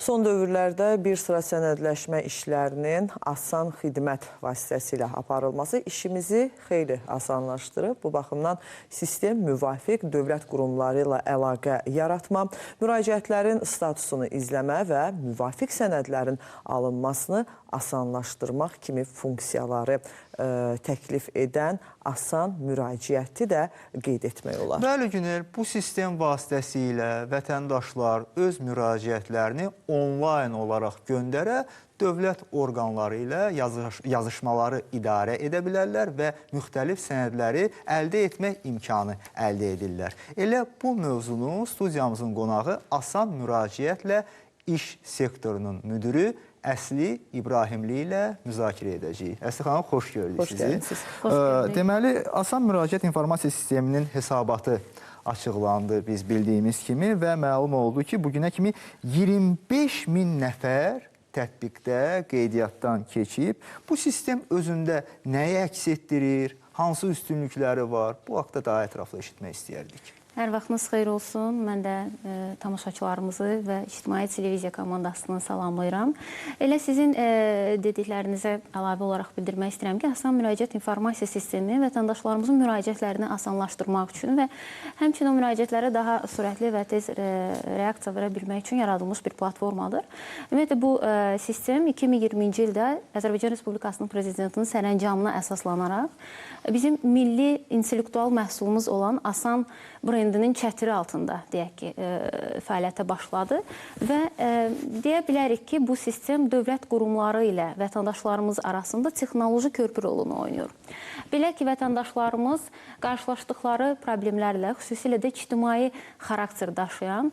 Son dövrlərdə bir sıra sənədləşmə işlərinin asan xidmət vasitəsilə aparılması işimizi xeyli asanlaşdırıb. Bu baxımdan sistem müvafiq dövlət qurumları ilə əlaqə yaratma, müraciətlərin statusunu izləmə və müvafiq sənədlərin alınmasını asanlaşdırmaq kimi funksiyaları təklif edən asan müraciəti də qeyd etmək olar. Bəli, Günel, bu sistem vasitəsilə vətəndaşlar öz müraciətlərini onlayn olaraq göndərə, dövlət orqanları ilə yazışmaları idarə edə bilərlər və müxtəlif sənədləri əldə etmək imkanı əldə edirlər. Elə bu mövzunu studiyamızın qonağı asan müraciətlə iş sektorunun müdürü Əsli İbrahimli ilə müzakirə edəcəyik. Əsli xanım, xoş gördük Xoş sizi. gəlmisiniz. Xoş gördük. Deməli, asan müraciət informasiya sisteminin hesabatı açıqlandı biz bildiyimiz kimi və məlum oldu ki, bugünə kimi 25 min nəfər tətbiqdə qeydiyyatdan keçib. Bu sistem özündə nəyi əks etdirir, hansı üstünlükləri var? Bu haqda daha ətraflı eşitmək istəyərdik. Hər vaxtınız xeyir olsun. Mən də tamaşaçılarımızı və İctimai Televiziya komandasını salamlayıram. Elə sizin dediklərinizə əlavə olaraq bildirmək istəyirəm ki, Asan Müraciət İnformasiya Sistemi vətəndaşlarımızın müraciətlərini asanlaşdırmaq üçün və həmçinin o müraciətlərə daha sürətli və tez reaksiya verə bilmək üçün yaradılmış bir platformadır. Ümumiyyətlə, bu sistem 2020-ci ildə Azərbaycan Respublikasının Prezidentinin sərəncamına əsaslanaraq bizim milli intellektual məhsulumuz olan Asan brendinin çətiri altında, deyək ki, fəaliyyətə başladı və deyə bilərik ki, bu sistem dövlət qurumları ilə vətəndaşlarımız arasında texnoloji körpü rolunu oynayır. Belə ki, vətəndaşlarımız qarşılaşdıqları problemlərlə, xüsusilə də ictimai xarakter daşıyan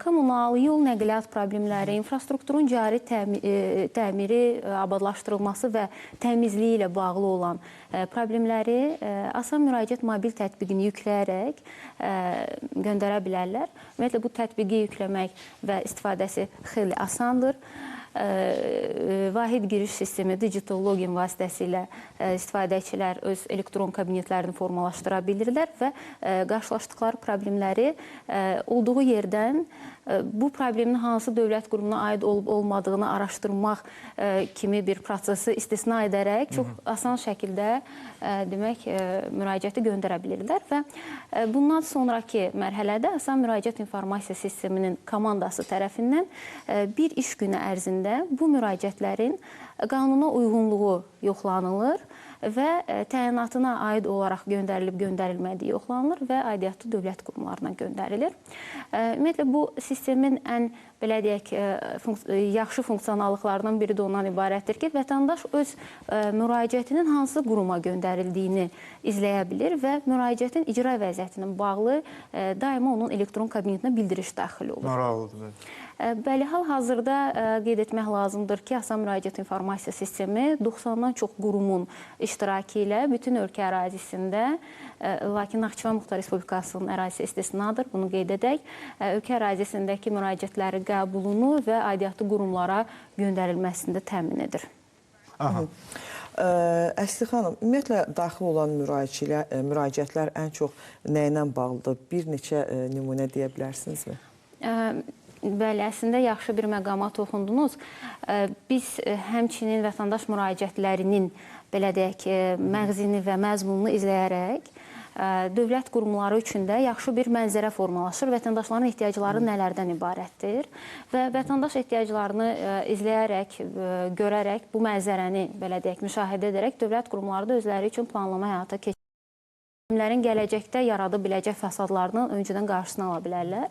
kommunal, yol nəqliyyat problemləri, infrastrukturun cari təmiri, abadlaşdırılması və təmizliyi ilə bağlı olan problemləri Asan Müraciət mobil tətbiqini yükləyərək göndərə bilərlər. Ümumiyyətlə, bu tətbiqi yükləmək və istifadəsi xeyli asandır. Vahid giriş sistemi, digital login vasitəsilə istifadəçilər öz elektron kabinetlərini formalaşdıra bilirlər və qarşılaşdıqları problemləri olduğu yerdən bu problemin hansı dövlət qurumuna aid olub olmadığını araşdırmaq kimi bir prosesi istisna edərək çox asan şəkildə demək müraciəti göndərə bilirlər və bundan sonraki mərhələdə Asan Müraciət İnformasiya Sisteminin komandası tərəfindən bir iş günü ərzində bu müraciətlərin qanuna uyğunluğu yoxlanılır və təyinatına aid olaraq göndərilib göndərilmədiyi yoxlanılır və aidiyyatı dövlət qurumlarına göndərilir. Ümumiyyətlə, bu sistemin ən belə deyək yaxşı funksionallıqlarından biri də ondan ibarətdir ki, vətəndaş öz müraciətinin hansı quruma göndərildiyini izləyə bilir və müraciətin icra vəziyyətinin bağlı daima onun elektron kabinetinə bildiriş daxil olur. Maraqlıdır. Bəli, hal-hazırda qeyd etmək lazımdır ki, Asan Müraciət İnformasiya Sistemi 90-dan çox qurumun iştirakı ilə bütün ölkə ərazisində, lakin Naxçıvan Muxtar Respublikasının ərazisi istisnadır, bunu qeyd edək, ölkə ərazisindəki müraciətləri qəbulunu və aidiyyatı qurumlara göndərilməsini də təmin edir. Aha. Əsli xanım, ümumiyyətlə, daxil olan müraciətlər ən çox nə ilə bağlıdır? Bir neçə nümunə deyə bilərsinizmi? Bəli, əslində yaxşı bir məqama toxundunuz. Biz həmçinin vətəndaş müraciətlərinin, belə deyək, məğzini və məzmununu izləyərək dövlət qurumları üçün də yaxşı bir mənzərə formalaşır. Vətəndaşların ehtiyacları nələrdən ibarətdir və vətəndaş ehtiyaclarını izləyərək, görərək, bu mənzərəni, belə deyək, müşahidə edərək dövlət qurumları da özləri üçün planlama həyata keçirir. Gələcəkdə yarada biləcək fəsadlarının öncədən qarşısını ala bilərlər.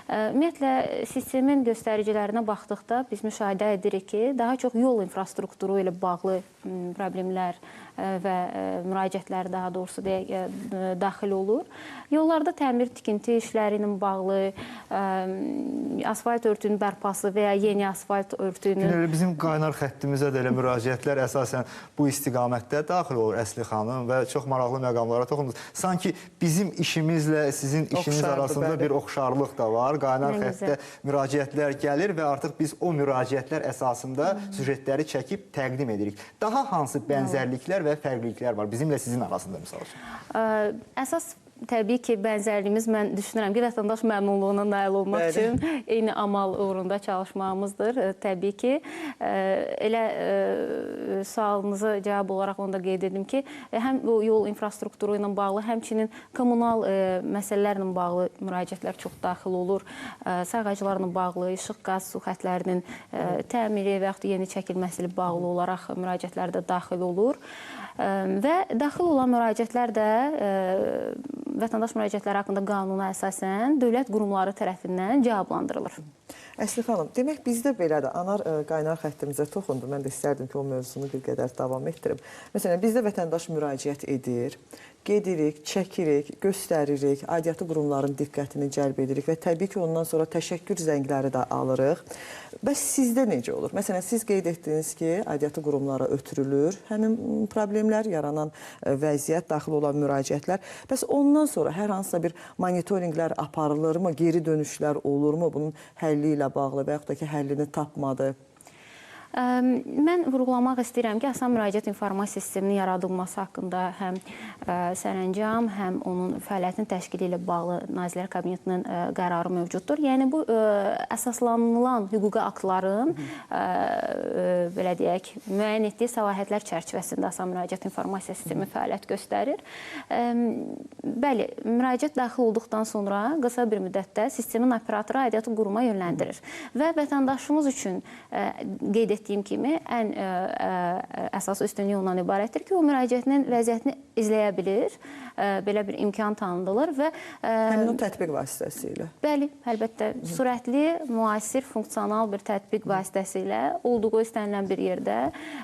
Ümumiyyətlə, sistemin göstəricilərinə baxdıqda biz müşahidə edirik ki, daha çox yol infrastrukturu ilə bağlı problemlər və müraciətlər, daha doğrusu deyək, daxil olur. Yollarda təmir tikinti işləri ilə bağlı, asfalt örtüyünün bərpası və ya yeni asfalt örtüyünün... Günel, bizim qaynar xəttimizə də elə müraciətlər əsasən bu istiqamətdə daxil olur Əsli xanım və çox maraqlı məqamlara toxundunuz. Sanki bizim işimizlə sizin işiniz arasında bir oxşarlıq da var. Qaynar xəttə müraciətlər gəlir və artıq biz o müraciətlər əsasında süjetləri çəkib təqdim edirik. Daha hansı bənzərliklər və fərqliliklər var bizimlə sizin arasında misal üçün? Əsas Təbii ki, bənzərliyimiz, mən düşünürəm ki, vətəndaş məmnunluğuna nail olmaq üçün eyni amal uğrunda çalışmağımızdır. Təbii ki, elə sualınıza cavab olaraq onu da qeyd edim ki, həm bu yol infrastrukturu ilə bağlı, həmçinin kommunal məsələlərlə bağlı müraciətlər çox daxil olur. Sayğaclarla bağlı, işıq, qaz, su xətlərinin təmiri və yaxud da yeni çəkilməsi ilə bağlı olaraq müraciətlər də daxil olur. Və daxil olan müraciətlər də vətəndaş müraciətləri haqqında qanuna əsasən dövlət qurumları tərəfindən cavablandırılır. Əsli xanım, demək bizdə belədir. Anar qaynar xəttimizə toxundu. Mən də istərdim ki, o mövzunu bir qədər davam etdirim. Məsələn, bizdə vətəndaş müraciət edir, gedirik, çəkirik, göstəririk, aidiyyatı qurumların diqqətini cəlb edirik və təbii ki, ondan sonra təşəkkür zəngləri də alırıq. Bəs sizdə necə olur? Məsələn, siz qeyd etdiniz ki, aidiyyatı qurumlara ötürülür həmin problemlər, yaranan vəziyyət, daxil olan müraciətlər. Bəs ondan sonra hər hansısa bir monitorinqlər aparılırmı, geri dönüşlər olurmu bunun həlli ilə bağlı və yaxud da ki, həllini tapmadı? Mən vurğulamaq istəyirəm ki, Asan Müraciət İnformasiya Sisteminin yaradılması haqqında həm sərəncam, həm onun fəaliyyətinin təşkili ilə bağlı Nazirlər Kabinetinin qərarı mövcuddur. Yəni, bu əsaslanılan hüquqi aktların, belə deyək, müəyyən etdiyi səlahiyyətlər çərçivəsində Asan Müraciət İnformasiya Sistemi fəaliyyət göstərir. Bəli, müraciət daxil olduqdan sonra qısa bir müddətdə sistemin operatoru aidiyyatı quruma yönləndirir və vətəndaşımız üçün qeyd etdiyim kimi ən əsas üstünlüyü ondan ibarətdir ki, o müraciətinin vəziyyətini izləyə bilir, belə bir imkan tanınılır və həmin o tətbiq vasitəsilə. Bəli, əlbəttə, sürətli, müasir, funksional bir tətbiq vasitəsilə olduğu istənilən bir yerdə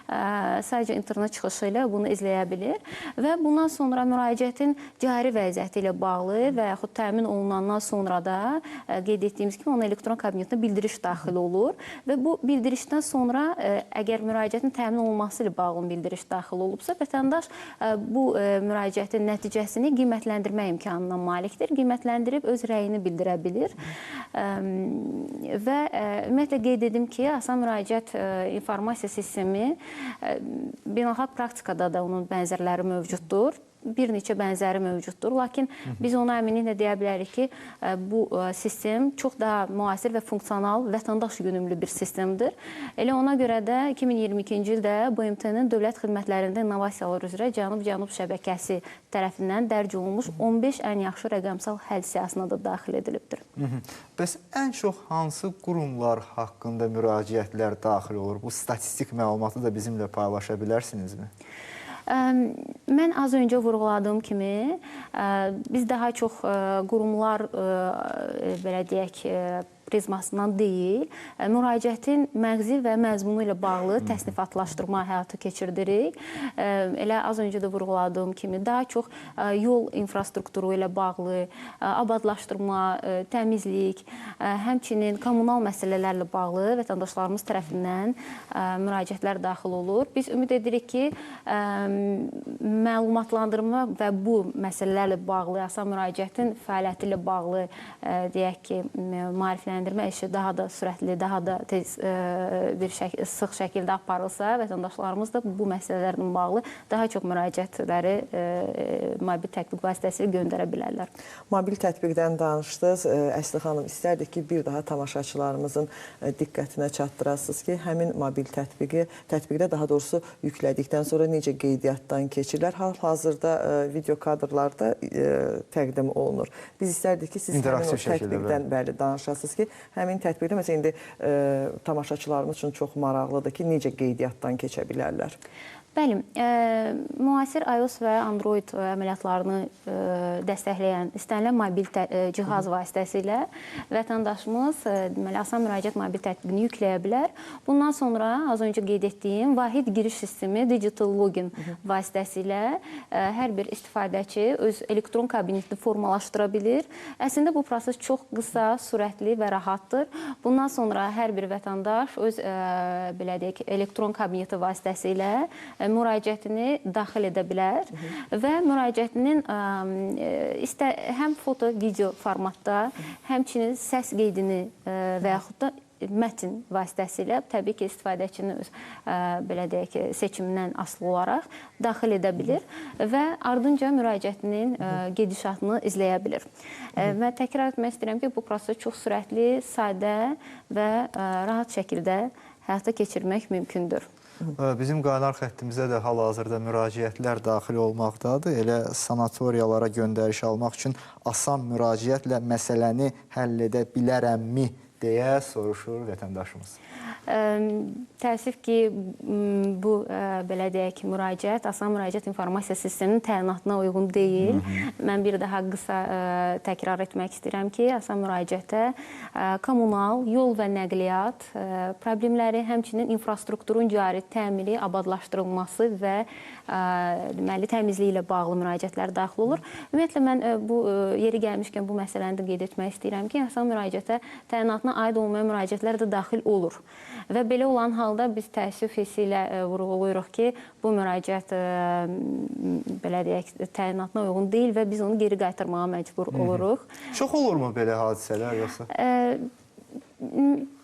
sadəcə internet çıxışı ilə bunu izləyə bilir və bundan sonra müraciətin cari vəziyyəti ilə bağlı və yaxud təmin olunandan sonra da qeyd etdiyimiz kimi onun elektron kabinetinə bildiriş daxil olur və bu bildirişdən sonra əgər müraciətin təmin olunması ilə bağlı bildiriş daxil olubsa, vətəndaş bu müraciətin nəticəsini qiymətləndirmə imkanına malikdir. Qiymətləndirib öz rəyini bildirə bilir. Və ümumiyyətlə qeyd edim ki, Asan Müraciət İnformasiya Sistemi beynəlxalq praktikada da onun bənzərləri mövcuddur. Bir neçə bənzəri mövcuddur. Lakin biz ona əminliklə deyə bilərik ki, bu sistem çox daha müasir və funksional, vətəndaş yönümlü bir sistemdir. Elə ona görə də 2022-ci ildə BMT-nin dövlət xidmətlərində innovasiyalar üzrə Cənub-Cənub şəbəkəsi tərəfindən dərc olunmuş 15 ən yaxşı rəqəmsal həll siyahısına da daxil edilibdir. Bəs ən çox hansı qurumlar haqqında müraciətlər daxil olur? Bu statistik məlumatı da bizimlə paylaşa bilərsinizmi? Mən az öncə vurğuladığım kimi, biz daha çox qurumlar, belə deyək, prizmasından deyil, müraciətin məğzi və məzmunu ilə bağlı təsnifatlaşdırma həyatı keçirdirik. Elə az öncə də vurğuladığım kimi, daha çox yol infrastrukturu ilə bağlı, abadlaşdırma, təmizlik, həmçinin kommunal məsələlərlə bağlı vətəndaşlarımız tərəfindən müraciətlər daxil olur. Biz ümid edirik ki, məlumatlandırma və bu məsələlərlə bağlı, asan müraciətin fəaliyyəti ilə bağlı, deyək ki, maarifləndirmə işi daha da sürətli, daha da tez bir sıx şəkildə aparılsa, vətəndaşlarımız da bu məsələlərlə bağlı daha çox müraciətləri mobil tətbiq vasitəsilə göndərə bilərlər. Mobil tətbiqdən danışdınız. Əsli xanım, istərdik ki, bir daha tamaşaçılarımızın diqqətinə çatdırasınız ki, həmin mobil tətbiqdə daha doğrusu yüklədikdən sonra necə qeydiyyatdan keçirlər. Hal-hazırda video kadrlarda təqdim olunur. Biz istərdik ki, siz həmin o tətbiqdən bəli danışasınız ki, həmin tətbiqdə, məsələn, indi tamaşaçılarımız üçün çox maraqlıdır ki, necə qeydiyyatdan keçə bilərlər? Bəli, müasir iOS və Android əməliyyatlarını dəstəkləyən istənilən mobil cihaz vasitəsilə vətəndaşımız deməli, Asan Müraciət mobil tətbiqini yükləyə bilər. Bundan sonra az öncə qeyd etdiyim vahid giriş sistemi Digital Login vasitəsilə hər bir istifadəçi öz elektron kabinetini formalaşdıra bilir. Əslində bu proses çox qısa, sürətli və rahatdır. Bundan sonra hər bir vətəndaş öz belə deyək, elektron kabineti vasitəsilə müraciətini daxil edə bilər və müraciətinin həm foto, video formatda, həmçinin səs qeydini və yaxud da mətn vasitəsilə, təbii ki, istifadəçinin öz belə deyək, seçimindən asılı olaraq daxil edə bilir və ardınca müraciətinin gedişatını izləyə bilir. Və təkrar etmək istəyirəm ki, bu proses çox sürətli, sadə və rahat şəkildə həyata keçirmək mümkündür. Bizim qaynar xəttimizə də hal-hazırda müraciətlər daxil olmaqdadır. Elə sanatoriyalara göndəriş almaq üçün asan müraciətlə məsələni həll edə bilərəmmi deyə soruşur vətəndaşımız. Təəssüf ki, bu belə deyək, müraciət asan müraciət informasiya sisteminin təyinatına uyğun deyil. Mən bir daha qısa təkrar etmək istəyirəm ki, asan müraciətə kommunal, yol və nəqliyyat problemləri, həmçinin infrastrukturun cari təmiri, abadlaşdırılması və deməli təmizliyi ilə bağlı müraciətlər daxil olur. Ümumiyyətlə mən bu yeri gəlmişkən bu məsələni də qeyd etmək istəyirəm ki, asan müraciətə təyinatına aid olmayan müraciətlər də daxil olur. Və belə olan halda biz təəssüf hissi ilə vurğulayırıq ki, bu müraciət belə deyək, təyinatına uyğun deyil və biz onu geri qaytarmağa məcbur oluruq. Çox olurmu belə hadisələr yoxsa?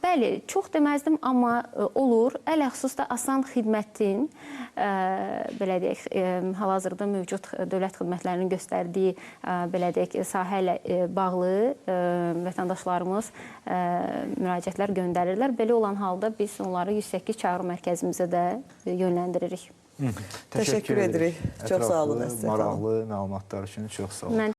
Bəli, çox deməzdim, amma olur. Ələxüsus da asan xidmətin, belə deyək, hal-hazırda mövcud dövlət xidmətlərinin göstərdiyi, belə deyək, sahə ilə bağlı vətəndaşlarımız müraciətlər göndərirlər. Belə olan halda biz onları 108 çağrı mərkəzimizə də yönləndiririk. Təşəkkür edirik. Çox sağ olun, Əsəd xanım. Maraqlı məlumatlar üçün çox sağ olun. Mən